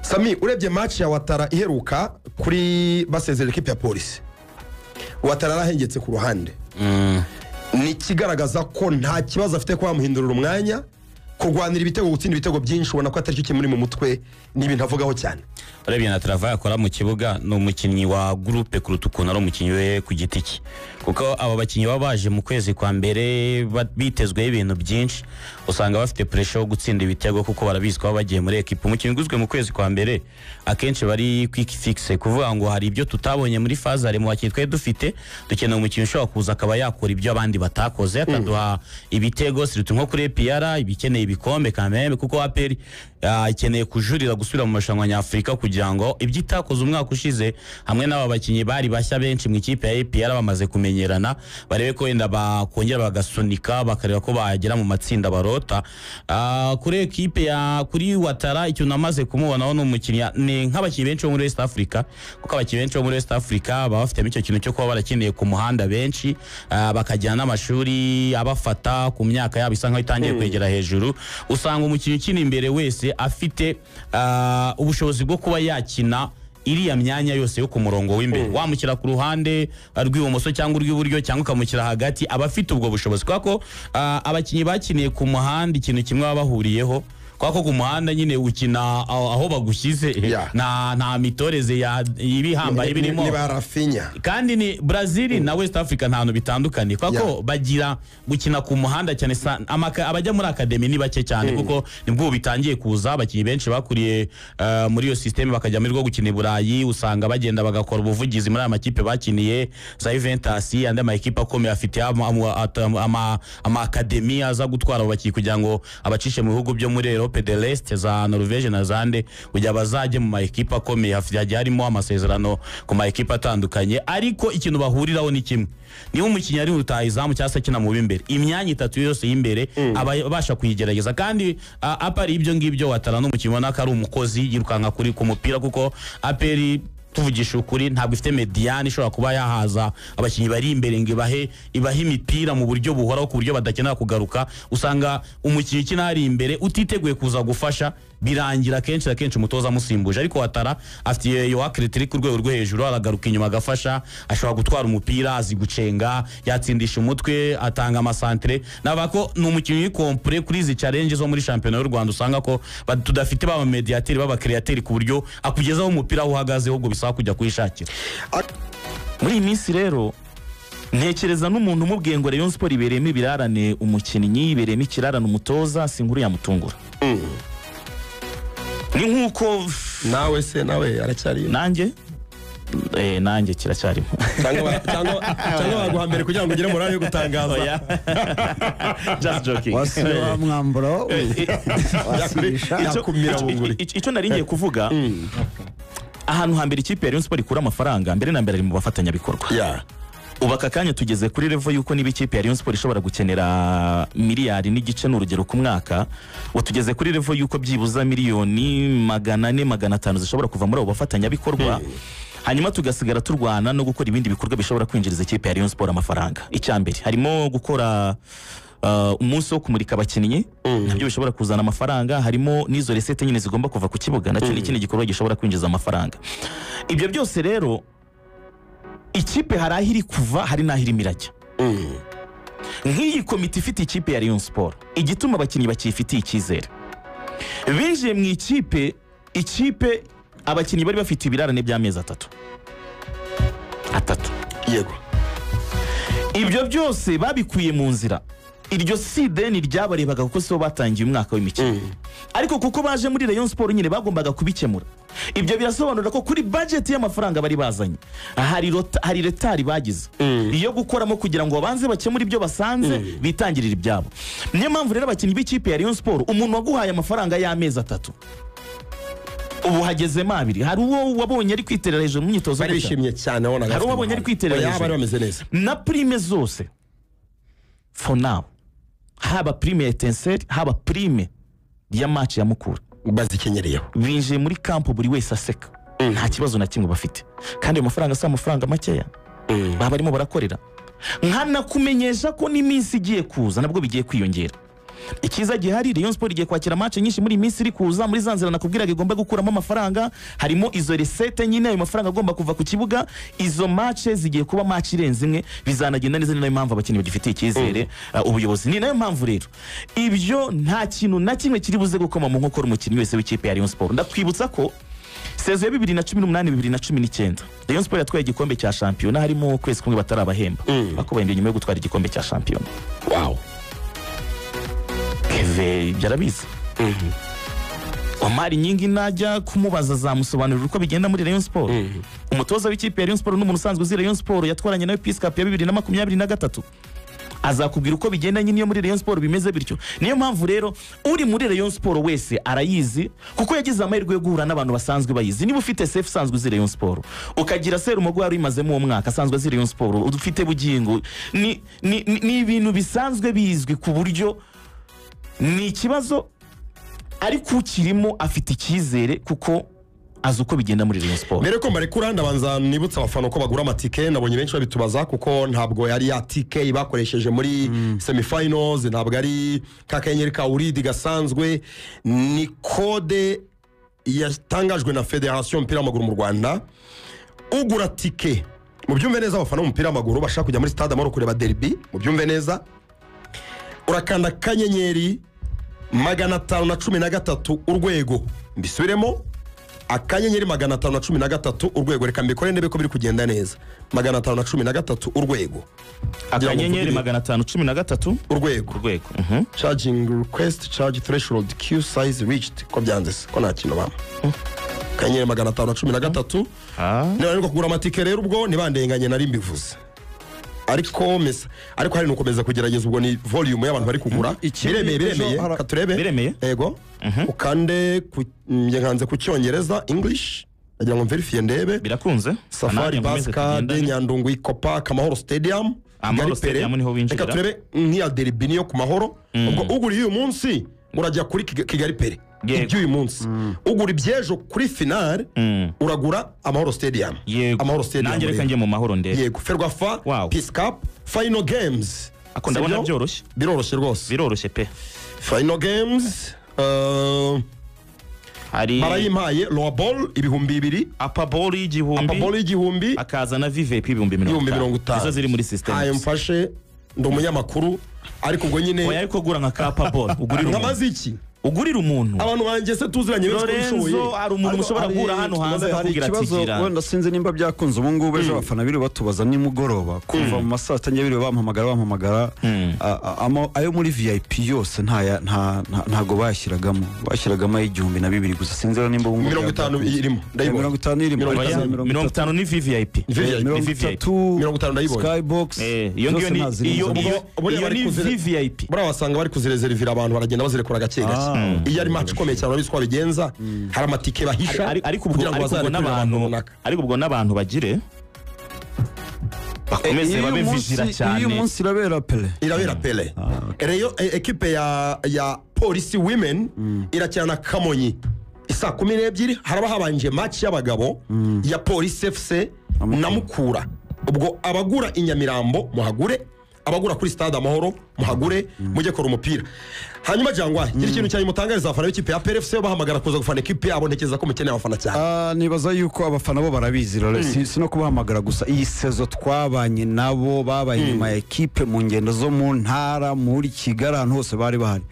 Sami, urebye match ya Ouattara iheruka kuri basezerera ikipe ya Polisi, Ouattara yarahengetse ku ruhande. Ni ikigaragaza ko nta kibazo afite kuba bamuhindurira umwanya. Kurwanira ibitego, gutsinda ibitego byinshi, ubona ko atari cyo kimuri mu mutwe, ni ibintu avugaho cyane. Urebye na travail akora mu kibuga, ni umukinnyi wa groupe kuruta ukuntu ari umukinnyi we ku giti cye, kuko aba bakinnyi baba baje mu kwezi kwa mbere bitezweho ibintu byinshi, usanga bafite pressure yo gutsinda ibitego kuko barabizi ko baba bagiye muri ekipa. Umukinnyi uguzwe mu kwezi kwa mbere akenshi bari quick fix, kuvuga ngo hari ibyo tutabonye muri phase mu bakinnyi twari dufite, dukeneye umukinnyi ushobora kuza akaba yakora ibyo abandi batakoze, akaduha ibitego, surtout nko kuri APR ibikeneye ibikombe kameme, kuko APR ikeneye kujurira gusubira mu marushanwa nyafurika, kugira ngo ibyo itakoze umwaka ushize hamwe n'aba bakinnyi bari bashya benshi mu ikipe ya APR bamaze kumenyerana, barebe ko wenda bakongera bagasunika, bakareba ko bagera mu matsinda barota. Kuri ekipe ya kuri Ouattara, icyo namaze kumubonaho ni umukinnyi, ni nk'abakinnyi benshi bo muri West Africa, kuko abakinnyi benshi bo muri West Africa baba bafitemo icyo kintu cyo kuba barakiniye ku muhanda benshi, bakajyana n'amashuri abafata ku myaka yabo isa nkaho itangiye kwegera hejuru. Usanga umukinnyi ukina imbere wese afite ubushobozi bwo kuba yakina iriya myanya yose yo ku murongo w'imbere. Wamushyira ku ruhande rw'ibumoso cyangwa urw'iburyo cyangwa ukamushyira hagati, aba afite ubwo bushobozi, kubera ko abakinnyi bakiniye ku muhanda ikintu kimwe baba bahuriyeho, kubera ko ku muhanda nyine ukina aho bagushyize. Nta mitoreze ibihambaye birimo. Ni ba Raphinha. Kandi ni Brazil na West Africa, nta hantu bitandukanye, kubera ko bagira gukina ku muhanda cyane. Abajya muri academy ni bake cyane, kuko nibwo ubu bitangiye kuza. Abakinnyi benshi bakuriye muri iyo système bakajya muri rwo gukina i Burayi, usanga bagenda bagakora ubuvugizi muri aya makipe bakiniye, za Juventus, andi ma ekipe akomeye afite ama academy aza gutwara abo bakinnyi kugira ngo abacishe mu bihugu byo muri Europe de l'Est, za Norvege na zande, kugira bazajye mu ma ekipe akomeye. Hagiye harimo amasezerano ku ma ekipe atandukanye, ariko ikintu bahuriraho ni kimwe: niba umukinnyi ari rutahizamu cyangwa se akina mu b'imbere, imyanya itatu yose y'imbere aba abasha kuyigerageza. Kandi à part ibyo ngibyo, Ouattara n'umukinnyi ubona ko ari umukozi, yirukanka kuri ku mupira, kuko APR, tuvugisha ukuri, ntabwo ifite médiane ishobora kuba yahaza abakinnyi bari imbere ngo ibahe imipira mu buryo buhoraho, ku buryo badakenera kugaruka. Usanga umukinnyi ukina hari imbere utiteguye kuza gufasha, birangira kenshi na kenshi umutoza amusimbuje. Ariko Ouattara afite iyo work rate iri ku rwego rwo hejuru, aragaruka inyuma agafasha, ashobora gutwara umupira, azi gucenga, yatsindisha umutwe, atanga amasantere. Navuga ko ni umukinnyi uri complet kuri izi challenge zo muri shampiyona y'u Rwanda. Usanga ko tudafite ba médiateur b'aba créateur ku buryo akugezaho umupira aho uhagaze, ahubwo bisaba kujya kuwishakira. Muri iyi minsi rero ntekereza n'umuntu umubwiye ngo Rayon Sport ibereyemo ibirarane umukinnyi, ibereyemo ikirarane umutoza, si inkuru yamutungura. Ni nk'uko Nawe se, nawe aracyariyo? Nanjye nanjye kiracyarimo. Cyangwa baguha mbere kugira ngo ugire morale yo gutangaza? Oya. Just joking. Wasiba wa mwambaro wasibisha. Yakumira bunguri. Icyo nari ngiye kuvuga, ahantu hambere ikipe ya Rayon Sport ikura amafaranga, mbere na mbere ari mu bafatanyabikorwa. Ubu aka kanya tugeze kuri level y'uko niba ikipe ya Rayon Sport ishobora gukenera 1.5 miliyari, ni urugero, ku mwaka, ubu tugeze kuri level y'uko byibuza miliyoni 400, 500 zishobora kuva muri abo bafatanyabikorwa, hanyuma tugasigara turwana no gukora ibindi bikorwa bishobora kwinjiriza ikipe ya Rayon Sport amafaranga. Icya mbere harimo gukora umunsi wo kumurika abakinnyi, nabyo bishobora kuzana amafaranga. Harimo n'izo recettes nyine zigomba kuva ku kibuga, nacyo ni ikindi gikorwa gishobora kwinjiza amafaranga. Ibyo byose rero, ikipe hari aho iri kuva, hari n'aho irimo irajya. Nk'iyi komite ifite ikipe ya Rayon Sport, igituma abakinnyi bakiyifitiye icyizere, binjiye mu ikipe, ikipe abakinnyi bari bafite ibirarane by'amezi 3 atatu. Ibyo byose babikuye mu nzira. Iryo si ideni ryabarebaga, kuko sibo batangiye umwaka w'imikino, ariko kuko baje muri Rayon Sport nyine bagombaga kubikemura. Ibyo birasobanura ko kuri budget y'amafaranga bari bazanye hari retard bagize iyo gukoramo kugira ngo babanze bakemure ibyo basanze, bitangirire ibyabo. Niyo mpamvu rero abakinnyi b'ikipe ya Rayon Sport, umuntu waguhaye amafaranga y'amezi 3, ubu hagezemo 2, hari uwo wabonye ari kwiterera hejuru mu myitozo Bari gutya. bishimye cyane, wabonaga Hari uwo wabonye ari kwiterera Oya, hejuru. bari bameze neza. Na prime zose for now, haba prime ya Etincelle, haba prime ya match ya Mukura, Bazikenyeriyeho. binjiye muri camp buri wese aseka, nta kibazo na kimwe bafite. Kandi ayo mafaranga si amafaranga makeya baba barimo barakorera. Nkanakumenyesha ko n'iminsi igiye kuza nabwo bigiye kwiyongera. Icyiza gihari, Rayon Sport igiye kwakira match nyinshi muri iyi minsi iri kuza, muri za nzira nakubwiraga igomba gukuramo amafaranga, harimo izo recettes nyine, ayo mafaranga agomba kuva ku kibuga. Izo match zigiye kuba match irenze imwe, bizanagenda neza. Ni nayo mpamvu abakinnyi bagifitiye icyizere ubuyobozi. Ni nayo mpamvu rero ibyo nta kintu na kimwe kiri buze gukoma mu nkokora umukinnyi wese w'ikipe ya Rayon Sport. Ndakwibutsa ko saison ya 2018 2019 Rayon Sport yatwaye igikombe cya shampiyona, harimo ukwezi kumwe batarabahemba, bakubahembye nyuma yo gutwara igikombe cya shampiyona. Keve ibyo arabizi. Omar Nyingi najya kumubaza azamusobanurira uko bigenda muri Rayon Sport. Umutoza w'ikipe ya Rayon Sport n'umuntu usanzwe uzi Rayon Sport, yatwaranye nawe Peace Cup ya 2023, azakubwira uko bigenda nyine iyo muri Rayon Sport bimeze bityo. Niyo mpamvu rero uri muri Rayon Sport wese arayizi, kuko yagize amahirwe yo guhura n'abantu basanzwe bayizi. Niba ufite Sefu usanzwe uzi Rayon Sport, ukagira Serumogo wari uyimazemo uwo mwaka asanzwe azi Rayon Sport, ufite Bugingo, ni ibintu bisanzwe bizwi, ku buryo ni ikibazo ariko ukirimo afite icyizere kuko azi uko bigenda muri Rayon Sport. Mbere ko mbarekura, ndabanza nibutsa abafana ko bagura amatike. Nabonye benshi babitubaza, kuko ntabwo yari ya tike bakoresheje muri semifinals, ntabwo ari ka kanyenyeri ka uridi gasanzwe, ni code yatangajwe na Federasiyo y'umupira w'amaguru mu Rwanda. Ugura tike, mubyumve neza, abafana b'umupira w'amaguru bashaka kujya muri Stade Amahoro kureba derby, mubyumve neza, urakanda *513#. Mbisubiremo: *513#. Reka mbikore ndebe ko biri kugenda neza. 513#. *513 # #. Charging request, charge threshold, queue size reached. Ko byanze se, ko nta kintu bampa? *513. Niba ariko kugura amatike rero, ubwo ntibandenganye, nari mbivuze, ariko mesa ariko hari nukomeza kugerageza. Ubwo ni volume y'abantu bari kugura. Ikindi Biremeye, biremeye. ejo Katurebe. Biremeye? Yego, ukande ku njye nkanze ku Cyongereza, English, ndagira ngo mverifiye ndebe. Birakunze. Safari Nanjye nkomeze Bascade, tugendane. Nyandungu, Ikopa, Amahoro Stadium. Amahoro Kigali Pele. Stadium niho binjirira. Reka turebe nk'iya derby niyo ku Mahoro. Ubwo uguriye uyu munsi urajya kuri Kigali Pele. Iby'uyu munsi. Ugura iby'ejo kuri finale, uragura Amahoro Stadium. Amahoro Stadium Nanjye reka rero. njye mu Mahoro ndebe. Yego, Ferwafa Peace Cup final games. Ako ndabona Sibyo? byoroshye. Biroroshye rwose. Biroroshye pe. Final games Hari barayimpaye: lower bowl 2000, upper bowl y'igihumbi, upper bowl y'igihumbi, akaza na VVIP ibihumbi mirongo ibihumbi mirongo itanu. itanu. Izo ziri muri system. Ntayo mfashe, ndi umunyamakuru, ariko ubwo nyine Oya, ariko gura nka ka upper bowl ugurira umuntu. Nkamaze iki? Ugurira umuntu. Abantu banjye se tuziranye benshi ko Lorenzo, bishoboye? hari umuntu mushobora guhura hano hanze Hari akakubwira ati ikibazo, gira. wenda sinzi nimba byakunze ubu ngubu. Ejo abafana biriwe batubaza nimugoroba, kuva mu ma saa sita njye biriwe bampamagara. Ayo muri VIP yose ntago bayashyiragamo, bashyiragamo ay'igihumbi na bibiri gusa. Sinzi rero nimba ubu ngubu 50 byakunze. irimo, ndayibona. 50 irimo. Mirongo Oya, itanu. 50 ni VVIP. VVIP. Mirongo Ni VVIP. itatu. 50 ndayibonye. Skybox Iyo ngiyo zose ni ntazirimo. iyo Ubwo- iyo Buriya iyo bari ni VIP. Buriya wasanga bari kuzirezerivira abantu, baragenda bazirekura gake gake. Iyo ari match ikomeye cyane, urabizi ko babigenza, hari amatike bahisha Ariko ubwo kugira ngo ariko ubwo bazarekurire abantu n'abantu runaka. Ariko ubwo n'abantu bagire bakomeze Iyo babe munsi- vigilant cyane. Iyo munsi irabera Pele. Irabera Pele. Reyo ekipe ya Polisi Women irakina na Kamonyi isaa 12. Haraba habanje match y'abagabo ya Polisi FC na Mukura. Ubwo abagura i Nyamirambo muhagure, abagura kuri Stade Amahoro muhagure, mujye kora umupira. Hanyuma Jangwa, gira ikintu cyane mutangariza abafana b'ikipe ya APR FC, bahamagara kuza gufana ekipe yabo. Ntekereza ko mukeneye abafana cyane. Ah, nibaza yuko abafana bo barabizi rero, si no kubahamagara gusa. Iyi saison twabanye nabo, babaye inyuma ya ekipe mu ngendo zo mu ntara, muri Kigali, ahantu hose bari bahari.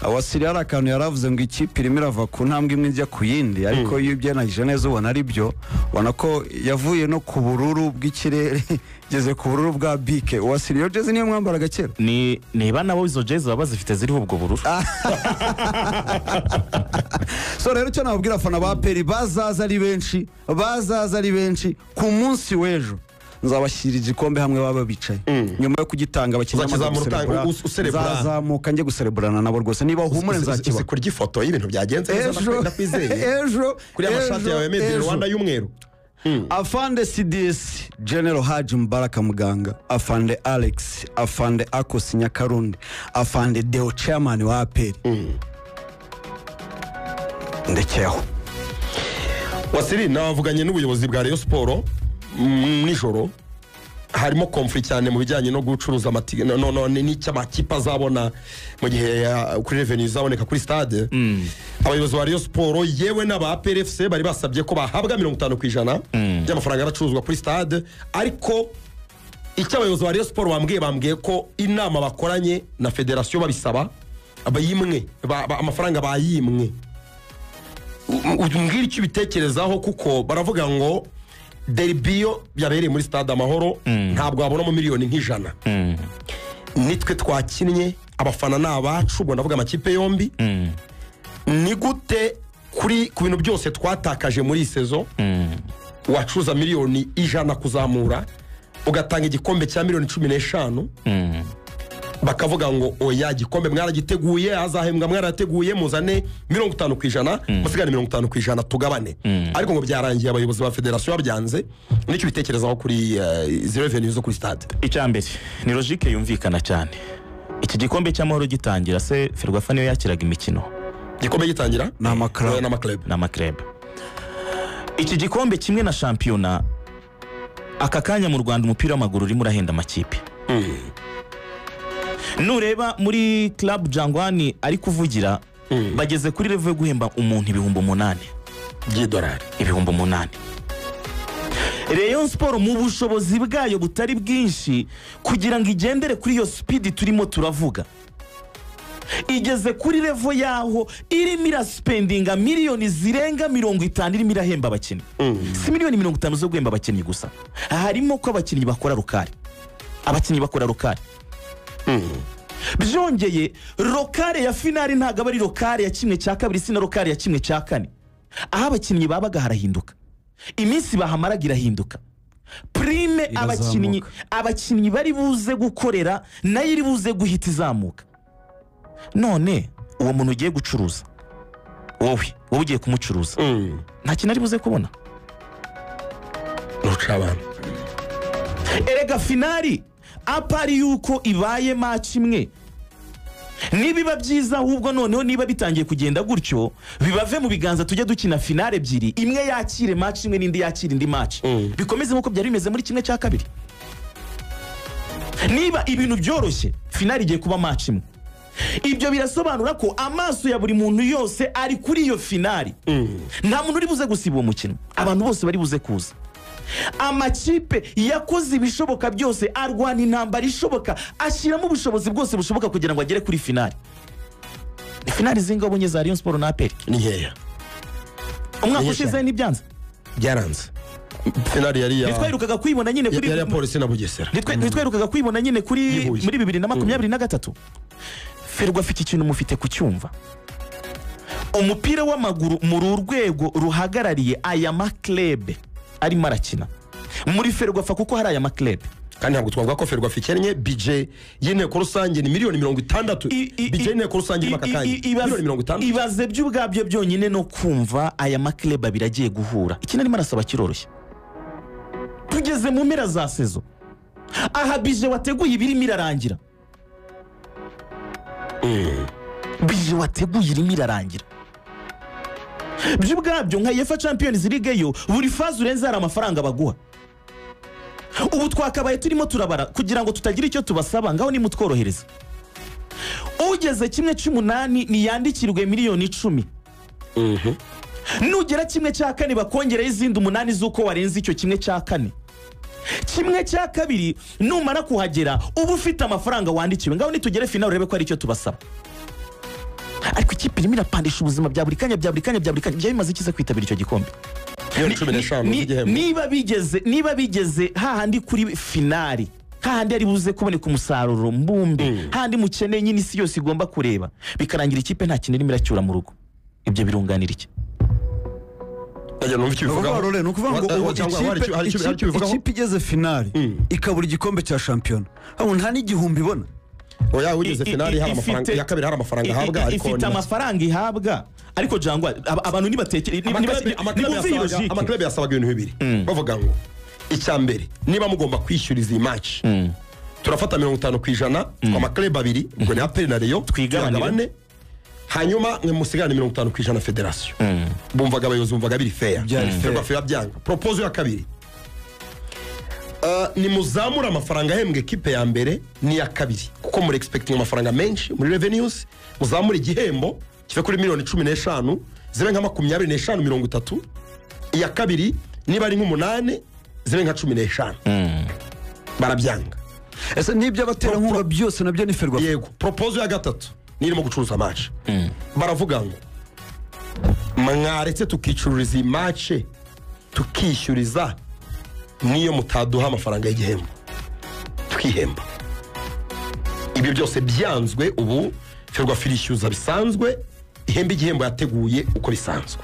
Wasiri hari akantu yaravuze ngo ikipe irimo irava ku ntambwe imwe ijya ku yindi, ariko iyo ubyenagije neza ubona ari byo, ubona ko yavuye no ku bururu bw'ikirere igeze ku bururu bwa bike. Wasiri, iyo jezi niyo mwambaraga kera? Ni niba nabo izo jezi baba bazifite ziriho ubwo bururu. So rero icyo nababwira abafana ba APR, bazaza ari benshi, bazaza ari benshi. Ku munsi w'ejo nzabashyira igikombe hamwe baba bicaye. Nyuma yo kugitanga abakinnyi bamaze Uzakizamura guserebura, userebura. nzazamuka njye gusereburana nabo rwose. Niba humure, Uzi nzakiba. Kurya ifoto y'ibintu byagenze neza. Ejo, Ndakwizeye ejo, kuri ya mashati ejo, yawe ya Made in ejo. Rwanda y'umweru. Afande CDS General Haji Mubaraka Muganga, afande Alex, afande Akos Nyakarundi, afande Deo, chairman wa APR, ndekeho. Wasiri, navuganye n'ubuyobozi bwa Rayon Sport nijoro. Harimo conflit cyane mu bijyanye no gucuruza amatike no n'icyo amakipe azabona mu gihe kuri revenue izaboneka kuri stade. Abayobozi ba Rayon Sport yewe n'aba APR FC bari basabye ko bahabwa 50% by'amafaranga aracuruzwa kuri stade, ariko icyo abayobozi ba Rayon Sport bambwiye ko inama bakoranye na federasiyo babisaba bayimwe amafaranga bayimwe. Umbwira icyo ubitekerezaho, kuko baravuga ngo derby yo yabereye muri stade Amahoro ntabwo wabonamo miliyoni nk'ijana. Nitwe twakinnye, abafana ni abacu, ubwo ndavuga amakipe yombi. Ni gute kuri ku bintu byose twatakaje muri iyi saison wacuruza miliyoni 100 kuzamura, ugatanga igikombe cya miliyoni 15, bakavuga ngo oya, igikombe mwaragiteguye, azahembwa mwarateguye, muzane 50%, musigane 50% tugabane. Ariko ngo byarangiye abayobozi ba federasiyo babyanze. Nicyo bitekerezaho kuri izi revenue zo kuri stade? Icya mbere ni logique yumvikana cyane. Iki gikombe cy'amahoro gitangira se, Ferwafa niyo yakiraga imikino? Igikombe gitangira? Ni ama club. Oya, ni ama club. Ni ama club. Iki gikombe kimwe na shampiyona, aka kanya mu Rwanda umupira w'amaguru urimo urahenda amakipe. Nureba muri club Jangwani ari kuvugira, bageze kuri level yo guhemba umuntu 8,000 by'idolari. 8,000. Rayon Sport mu bushobozi bwayo butari bwinshi, kugira ngo igendere kuri iyo speed turimo turavuga, igeze kuri level yaho irimo iraspendinga miliyoni zirenga 50 irimo irahemba abakinnyi. Si miliyoni 50 zo guhemba abakinnyi gusa, harimo ko abakinnyi bakora local. Abakinnyi bakora local, byongeye local ya finale ntabwo aba ari local ya 1/2, si na local ya 1/4. Aho abakinnyi babaga harahinduka, iminsi bahamaraga irahinduka, prime Irazamuka. Abakinnyi bari buze gukorera nayo iri buze guhita izamuka. None uwo muntu ugiye gucuruza, wowe ugiye kumucuruza, nta kintu ari buze kubona. Nuca abantu. Erega finale, à part yuko ibaye match imwe, nibiba byiza ahubwo noneho niba bitangiye kugenda gutyo, bibave mu biganza, tujye dukina finale ebyiri, imwe yakire match imwe n'indi yakire indi match, bikomeze nk'uko byari bimeze muri 1/2. Niba ibintu byoroshye, finale igiye kuba match imwe, ibyo birasobanura ko amaso ya buri muntu yose ari kuri iyo finale. Nta muntu uri buze gusiba uwo mukino, abantu bose bari buze kuza. Amakipe yakoze ibishoboka byose, arwana intambara ishoboka, ashyiramo ubushobozi bwose bushoboka kugira ngo agere kuri finale. Ni finale zingahe ubonye za Rayon Sport na APR? Ni nkeya. Umwaka Ni ushize cyane. ntibyanze? Byaranze. Finale yari ya Ntitwaherukaga kuyibona nyine kuri yari ya polisi na Bugesera. Ntitwaherukaga kuyibona nyine kuri Y'i Huye. muri 2023. Ferwa afite ikintu mufite kucyumva: umupira w'amaguru muri urwego ruhagarariye aya ma club arimo arakina muri Ferwafa, kuko hari aya ma club. Kandi ntabwo twavuga ko Ferwafa ikennye. Budget y'inteko rusange ni miliyoni 60. Budget y'inteko rusange irimo aka kanya miliyoni 60. Ibaze by'ubwabyo byonyine no kumva aya ma club abiri agiye guhura. Ikintu arimo arasaba kiroroshye. Tugeze mu mpera za saison, aha budget wateguye ibirimo irarangira, budget wateguye irimo irarangira. By'ubwabyo nka UEFA Champions League yo, buri phase urenze hari amafaranga baguha. Ubu twakabaye turimo turabara kugira ngo tutagira icyo tubasaba. Ngaho nimutworohereza, ugeze 1/8 niyandikirwe miliyoni 10, nugera 1/4 bakongeraho izindi 8 z'uko warenze icyo 1/4. 1/2 numara kuhagera uba ufite amafaranga wandikiwe. Ngaho nitugere finale urebe ko ari icyo tubasaba. Ariko ikipe irimo irapandisha ubuzima bya buri kanya, bya buri kanya, bya buri kanya, byaba bimaze iki se kwitabira icyo gikombe? Miliyoni 15 z'igihembo. Niba bigeze hahandi kuri finale, hahandi ari buze kuboneka umusaruro mbumbe, hahandi mukeneye nyine isi yose igomba kureba, bikarangira ikipe nta kintu irimo iracyura mu rugo, ibyo birunganira iki? Ndagira numva icyo Ni ukuvuga ubivugaho. Rore, ni ukuvuga ngo ubu Cyangwa hari icyo ubivugaho? ikipe igeze finale ikabura igikombe cya shampiyona, aho nta n'igihumbi ibona. Oya, ugeze finale hari amafaranga ya kabiri, hari amafaranga ahabwa, ariko Ifite ni make. amafaranga ihabwa, ariko jangwa abantu nibatekere Ama club nibumve iyo logique. Ama club yasabaga ibintu bibiri, bavuga ngo icya mbere, niba mugomba kwishyura izi match, turafata 50% ama club abiri, ubwo ni APR na Rayon. Twigabanire. Tuyagabane, hanyuma mwe musigarane 50% federasiyo. Bumvaga abayobozi bumvaga biri fair. Byari fair. Ferwafa byanga. Proposal ya kabiri, Nimuzamure amafaranga ahembwa ekipe ya mbere n'iya kabiri, kuko muri expecting amafaranga menshi muri revenues. Muzamure igihembo kive kuri miliyoni 15 zibe nka 25, 30. Iya kabiri niba ari nk'umunani zibe nka 15. Barabyanga. Ese n'iby'abaterankunga byose nabyo ni Ferwafa? Yego. Proposal ya gatatu nirimo gucuruza match, baravuga ngo mwaretse tukicururiza iyi match, tukishyuriza niyo mutaduha amafaranga y'igihembo, tukihemba. Ibyo byose byanzwe. Ubu Ferwafa irishyuza bisanzwe, ihemba igihembo yateguye uko bisanzwe.